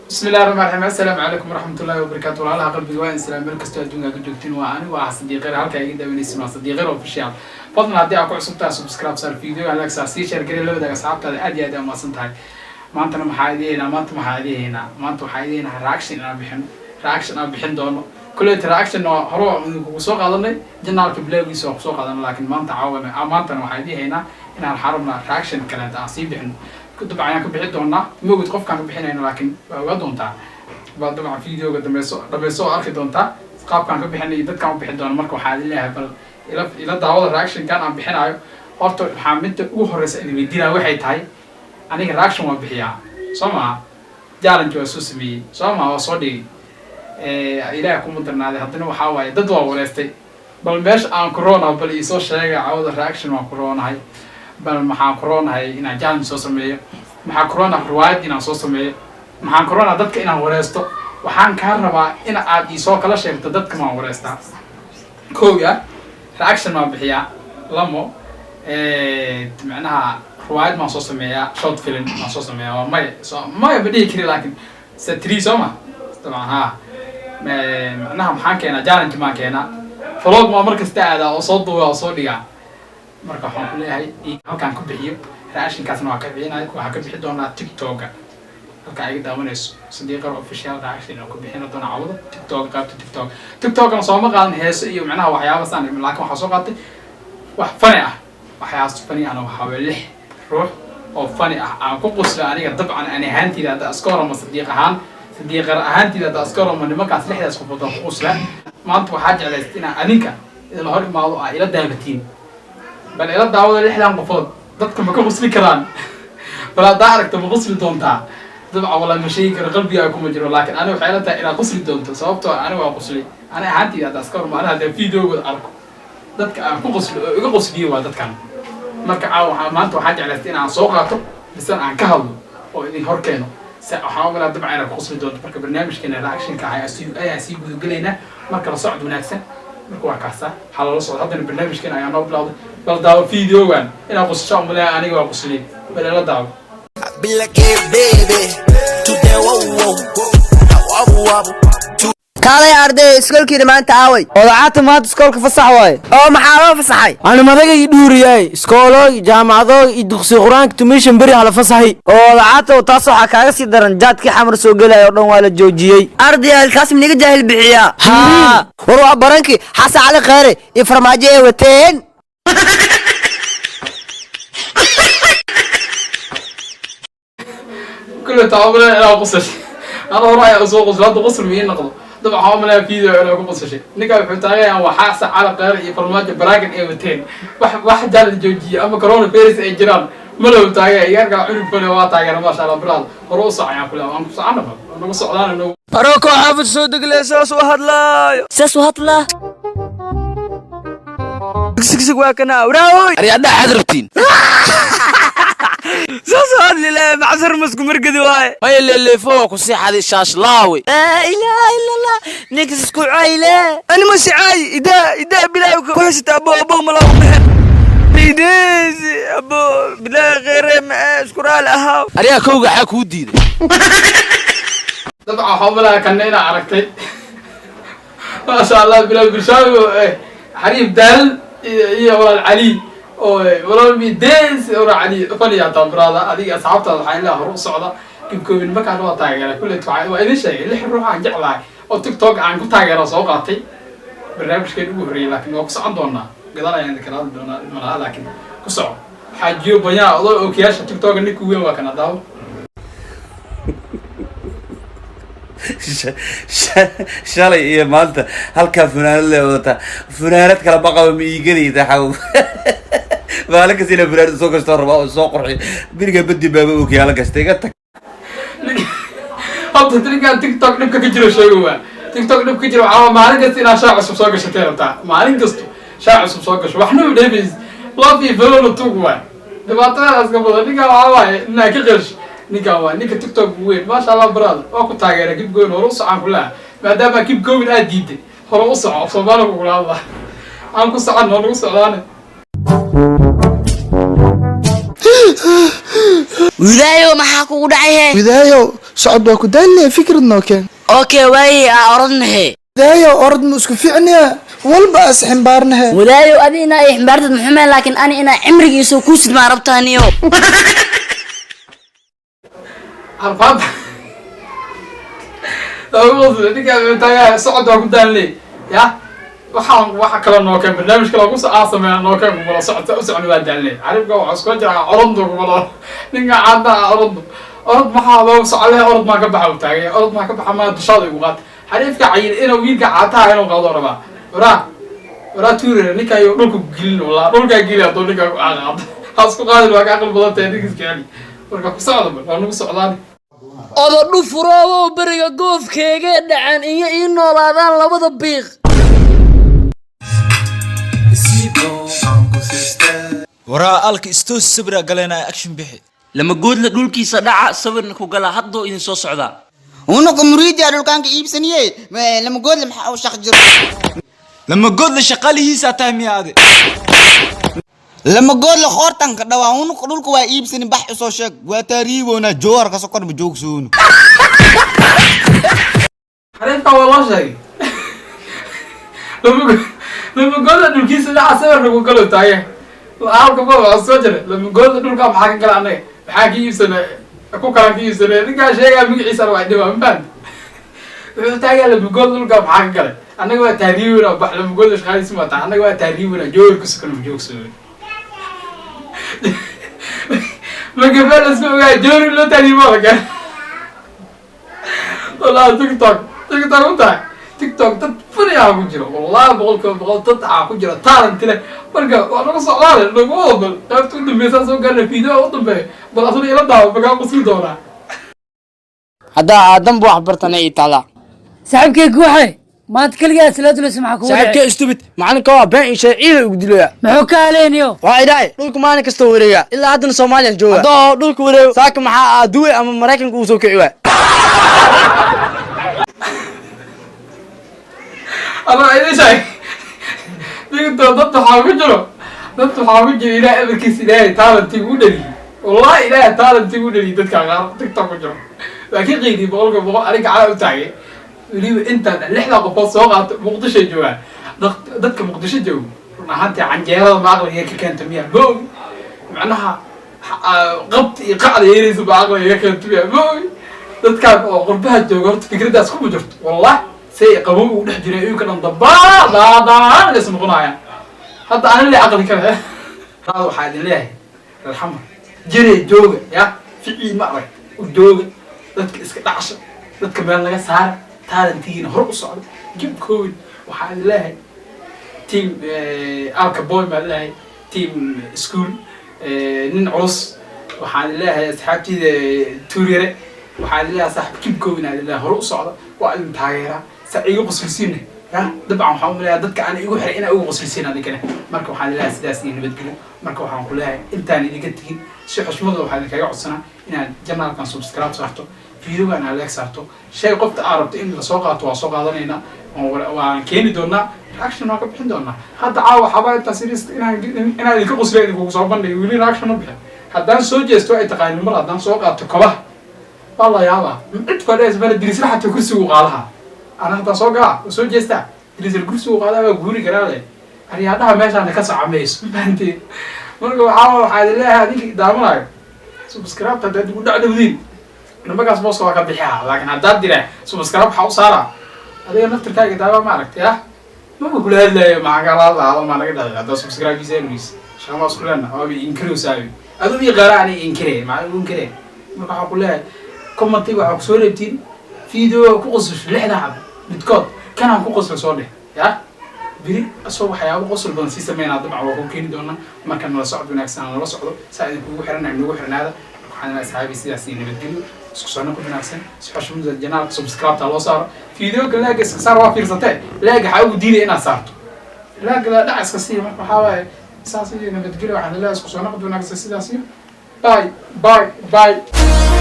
Bismi illahi raxmaan raxiim. Assalaamu calaykum waraxmatullahi wabarakaatu. Walaalaha qalbiga, waa islaam meel kastoo adduunka ka joogtiin. Waa anigu ah Sadiiqir, halkaa iga daawanaysin waa Sadiiqir Official. Fadlan haddii aad ku cusub tahay, subscribe saar, video like saar, sii share garee, la wadaaga asxaabtaada. Aad iyo aad aa umahadsan tahay. Maantana maxaa idiin haynaa? Maanta maxaa idiin haynaa? Maanta waxaa idiin haynaa reaction inaan bixino, reaction aan bixin doono. Kulleyta reaction waa hore waa idinkugu soo qaadanay, channelka bilowgiisa waa kusoo qaadanay, laakiin maanta caawana, maantana waxaa idiin haynaa inaan xarabna reaction kaleeta aan sii bixino. Dabcan ayaan ka bixi doonaa, mogid qofkaan ka bixinayno, laakiin waa ogaa doontaa baa. Dabcan videoga dambeyso dhameyso oo arki doontaa qaabkaan ka bixinay iyo dadkaan u bixin doono. Marka waxaa idin leeyahay, bal ila daawada reactionkan aan bixinayo. Horta waxaa midda ugu horeysa idin weydiinaya waxay tahay, aniga reaction waa bixiyaa, soo maha? Challenge waa soo sameeyey, soo maha? Waa soo dhigay. Ilaahay kuma darnaaday. Haddana waxaa waaye dad waa wareystay. Bal meesha aan ku roonahay bal iisoo sheega. Cawada reaction waan ku roonahay. Bal maxaan ku roonahay inaan challenge soo sameeyo? Maxaan ku roonahay riwaayad inaan soo sameeyo? Maxaan ku roonahay dadka inaan wareysto? Waxaan kaa rabaa in aad iisoo kala sheegto. Dadka maan wareystaa? Kooga reaction maan bixiyaa? Lamo, macnaha riwaayad maan soo sameeyaa? Short film maan soo sameeyaa? Waa maya, so maya ma dhihi kari, laakiin satri soo ma? Dabcan ha. Macnaha maxaan keenaa? Challenge maan keenaa? Vlog maa mar kasta aadaa oo soo duuba oo soo dhigaa? Marka waxaan ku leeyahay, halkaan ku bixiyo reactionkaasna waa ka bixinaya. Waxaan ka bixi doonaa TikToka, halka iga daawanayso, Sadiiqar Official. Reaction oo ku bixin doona cawada TikTok, qaybta TikTok. TikTokna sooma qaadan heeso iyo macnaha waxyaaba saan, laakiin waxaa soo qaatay wax funny ah. Waxyaas funny ahna waxaa waye lix ruux oo funny ah aan ku qusla aniga. Dabcan ani ahaanteyda hadda iska horama, Sadiiq ahaan, Sadiiqar ahaanteyda hadda iska horama, nimankaas lixdaas qofood aan ku qusla. Maanta waxaa jeclaystay inaan adinka idinla hor imaado, aa ila daabatiin. Bal ila daawada lixdan qofood, dadka ma ka qusli karaan? Bal haddaa aragto, ma qusli doontaa? Dabcan walaa ma sheegi karo, qalbigaa kuma jiro, laakiin ani waxay ila tahay inaad qusli doonto, sababtoo ah ani waa qusli. Ani ahaanteyda hadda iska horma, ani hadda videogooda arko, dadka aan ku qusli oo iga qusliyo waa dadkan. Marka caawa waxaa maanta waxaa jeclaystay in aan soo qaato bisan aan ka hadlo oo idin hor keeno. Waxaan ogalaa dabcan inaad ku qusli doonto. Marka barnaamijkeena reactionka ah ayaa sii gudagelaynaa. Marka la socod wanaagsan. Marka waa kaasa, waxaa lala socda. Haddana barnaamijkeena ayaa noo bilowday. Bal daawo videogan, inaad qusasho umaleeya. Aniga waa qusliyey, bal ila daawo. I be like, hey, baby, to the whoa, whoa, wobble, wobble. Kaalay arday, iskoolkiina maanta aaway? Odacaata, maanta iskoolka fasax waaye. Oo maxaa loo fasaxay? Ani madaga ii dhuuriyay, iskoolooy, jaamacadooy iyo dugsi qur-aanka tumishan beri hala fasaxay. Oo odacaata, taas waxaa kaaga sii daran, jaadkii Xamar soo gelaya oo dhan waa la joojiyey. Ardayaal, kaas miniga jaahil bixiyaa. Haa. War waa barankii Xasan Cali Kheyre iyo Farmaajo ay wateen. Kulle taa umaleeya inaa qusashay. Ana hore ayaa usoo qusla, hadda qusl ma ii noqdo. Dabcan waxaa umaleeya video inaa ku qusashay. Ninkaa wuxuu taagayaa waxaa Xasan Cali Kheyre iyo Farmaajo baraagan ay wateen, wax jaal la joojiyey ama corona virus ay jiraan malow taagaya. Iyaarkaa cunug fale waa taageera. Maasha Allah, biraad hore u socayaan kule, waan ku socona, nagu socdaana nagu. Aroko xaafad soo degle, saas u hadlaayo. Saas u hadlaa. Sigsig waa kana wraawoy. Aryaadha, xad rabtiin? Saas u hadli le, macsar masku margadi waaye. Maya, leeleefo waa ku sii xaday shaashlaawe. Laa ilaaha ila Allah, ninkas isku cayle. Ani ma sicaay, idaa idaa bilaahi ku haysata. Abo abo, malaa bixin ideesi abo, bilaahi kheyre ma isku raali ahaa. Aryaa, kowga xaa kuu diiday? Dabcan waxaa umaleeya kanna inaa aragtay. Maasha Allah, bilaal Bilshaawi, xariif daal iyo walaal Cali oo walaal midees, walaal Cali faniya tabrada. Adiga asxaabtaada waxaa ilaa hore u socda gibkoobin. Markaan waa taageera kulley, waa idin sheegay lix ruux aan jeclahay oo TikTok aan ku taageera soo qaatay barnaamijkeen ugu horreeyay, laakiin waa ku socon doonaa, gadaal ayaan kala hadli doonaa malaha, laakiin ku soco. Xaajiyo banyaa odoo ookiyaasha TikToka ninka weyn waa kana, daawo. Shalay iyo maanta halkaa funaanad le wadataa, funaanad kala ma qabo, ma iigadayda xaw. Maalin kasta inaa funaanad soo gastoo rabaa oo soo qurxiyo. Beriga badi baaba ookiyaala gastay, iga tag. Horta ninkaan TikTok dhibka ka jiro sheego. Waa TikTok dhib ka jiro. Waxaa maalin kasta inaad shaac cusub soo gashatay rabtaa, maalin kasto shaac cusub soo gasho, waxna u dheefays, love iyo follow tug waay. Dhibaatadaas ka badan ninkaan waxaa waaye inaa ka qersho. Ninkaan waa ninka TikTok weyn. Maasha Allah, brother, waa ku taageera. Keep going, hore u socaan kulaha. Maadaama keep going aad diiday, hore u soco. Af Soomaaliga kugula hadla, aan ku socon oo nagu socdaane. Widaayo, maxaa kugu dhacay he? Widaayo, socod waa ku daalle, fikrad noo keen. Okay, waaye aa orodnahe. Widaayo, orod ma isku fiicniya, walba as ximbaarnahe. Wadaayo, adi inaa i ximbaartad muxumeen, laakiin ani inaa cimrigiisa kuusid maa rabtaaniyo. Alfaada ninkaa taagaa, socod waa ku daalle ya. Waxaan waxa kale noo keen, barnaamij kale ku aa sameeya noo keen. Kumala socod u socon waa daalle. Caribka waxaa isku jiraa orondo kumala ninka caada orondo orod maxaa loo socole, orod maa ka baxa u taagay, orod maa ka baxa, maa dushaada igu qaad. Xariifka cayil inuu wiilka caataha inuu qaado rabaa. Waraa, waraa tuurere, ninka ayuu dhulka gelin, walaa dhulkaa geli hadduu ninka ku qaado. Ha isku qaadin, waa ka aqli badan tahay ninkiis kiceli. Marka ku socda, bal waa nagu socdaan. Odo dhufuroobow, beriga goofkeegee dhacan iyo ii noolaadaan labada biiq. Waraa alka istoos, sabira galenaya, action bixi. Lama goodla dhulkiisa dhaca, sawirna ku gala, hadduu idin soo socdaa. Unuqa muriidi dhulkaanka iibsaniye, lama goodle maxaa u shaq jiro? Lama goodla shaqaalihiisaa tahay miya adi? Lama goodle qoortanka dhawaa, unuqa dhulka waa iibsani, bax usoo sheeg, waa taariiboona, jowar ka sokor ma joogsoon. Xariifka waa loo sheegay, lamagooda dhulkiisa dhaca, sawirka ku galo taage halka ma waa soo jira. Lamagooda dhulka maxaa ka gala? Annaga maxaa ka iibsanay? Ku kala ka iibsanay ninkaa sheegaa magaciisana waa dhibaa, ma fahamti? Wuxuu taagaa, lamagooda dhulka maxaa ka galay? Annaga waa taariibina, bax. Lamagooda shaqaaliisi ma tahay? Annaga waa taariibina, joorka sokon ma joogsooy. Magafaa la isku ogaa, joori loo taariibo la gala. Wallahi TikTok, TikTok u tahay, TikTok dad funny ah ku jiro, wallahi 100% dad ah ku jira talent leh. Marka waa nagu socdaale, nagu wada. Bal qaybta u dambeysa soo gaarna, video u dambeeya, bal asuna ila daawo, magaa qosli doonaa. Haddaa aadanba wax bartana ii taalaa. Saaxiibkay guuxe, maanta keligaa salaaduleysa, maxaa kugu dhacay? Saaxiibkee stupid, macalinka waa been ii sheegay, ciida ugu dilaya. Muxuu ka haleynayo? Waxaa idhahay dhulka maalin kastoo wareega, ilaa haddana Soomaaliyan jooga. Haddoo dhulka wareego saaka, maxaa aaduwe ama Maraykanka uu soo kici waay? Ama idin sheeg, TikTok dad waxaa ku jiro, dad waxaa ku jiro Ilaah amarkiisa, Ilaahay talentiga u dhaliyey, wallahi Ilaahay talentiga u dhaliyey. Dadka qaar TikTok ku jiro waa ka qeydiyey 100%. Aniga cala u taagay weliba intaan lixda qofood soo qaato, Muqdishoy joogaan. Dadka Muqdisho joogo, run ahaantii canjeerada ma aqliga ka keenta miya ma ogi. Macnaha qabta iyo qacda yeelaysa ba aqliga ka keenta miya ma ogi. Dadkaan oo qurbaha jooga horta fikraddaas kuma jirto, wallah. Say qabow ugu dhex jiray iyuka dhan dabaa daadaan is noqonayaan. Hadda ani le aqli kale waxaa idin leeyahay, reer Xamar jirey jooga ya ficii ma arag u jooga, dadka iska dhacsha, dadka meel naga saara, talentigiina hor u socda. Keep going. Waxaa idin leeyahay team Alka Boy baan leeyahay, team school nin culus waxaan idin leeyahay, asxaabtiyda tuuryare waxaan idin leeyahay, saaxib, keep going aan idin leeyahay, hore u socda, waa idin taageeraa. Sa iga qoslisiinne ya, dabcan waxaan u maleeyaa dadka aan igu xiray inaa igu qoslisiin adinkana. Marka waxaan idin leeyahay sidaas iyo nabadgelyo. Marka waxaan ku leeyahay, intaan idinka tegin, si xushmada waxaan idinkaga codsanaa inaad channelkan subscribe saarto, videogan aad like saarto. Shay qofta aad rabto in lasoo qaato waa soo qaadanaynaa, waan keeni doonaa, reaction waan ka bixin doonaa. Hadda caawa waxaabaa intaas inaan idinka qosliya idinkugu soo bandhigay, weli reaction ma bixin. Haddaan soo jeesto ay taqaanin, mar haddaan soo qaato kobaha waa la yaabaa, cid fadhiis male. Dirisla xataa kursigu qaadaha, ana haddaan soo galaa oo soo jeestaa, dirisla kursigu qaadaha waa guuri karaa le. Aryaadhaha meeshaana ka socamayso, ma fahanteen? Marka waxaa idin leeyahay, adinka daawanaayo, subscribe haddaad igu dhacdhowdiin, nimakaas booska waa ka bixiha. Laakiin haddaad diraa subscribe waxaa u saaraa adiga naftirkaaga daawa, ma aragtay ah, maba kula hadlaayo, maxaa kala hadlaado, maa naga dhacay. Haddaa subscribe kiisa shaqama isku leena, waaba inkirowsaabi aduu ii qaara, ani inkire, maxaa igu inkire? Marka waxaa ku leeyahay, commentiga waxaa kusoo reebtiin video ku qosasho lixda xab midkood kanaan ku qoslo soo dheh ya. Beri asoo waxyaabo qosol badan sii sameynaa, dabcan waa ku keeni doonaa. Marka nala socod wanaagsan, nala socdo, saa idinkugu xiranahay, nagu xirnaada. Marka waxaan leeyahay asxaabi, sidaas iyo nabadgelyo, isku soo noqod wanaagsan. Si xushmada channelka subscribe-ta loo saaro, videoga like iska saar, waa fiirsatee, like waxaa ugu diidaya inaad saarto like la dhac iska sii. Marka waxaa waaye saas iyo nabadgelyo. Waxaan leeyahay isku soo noqod wanaagsan, sidaas iyo bye bye bye.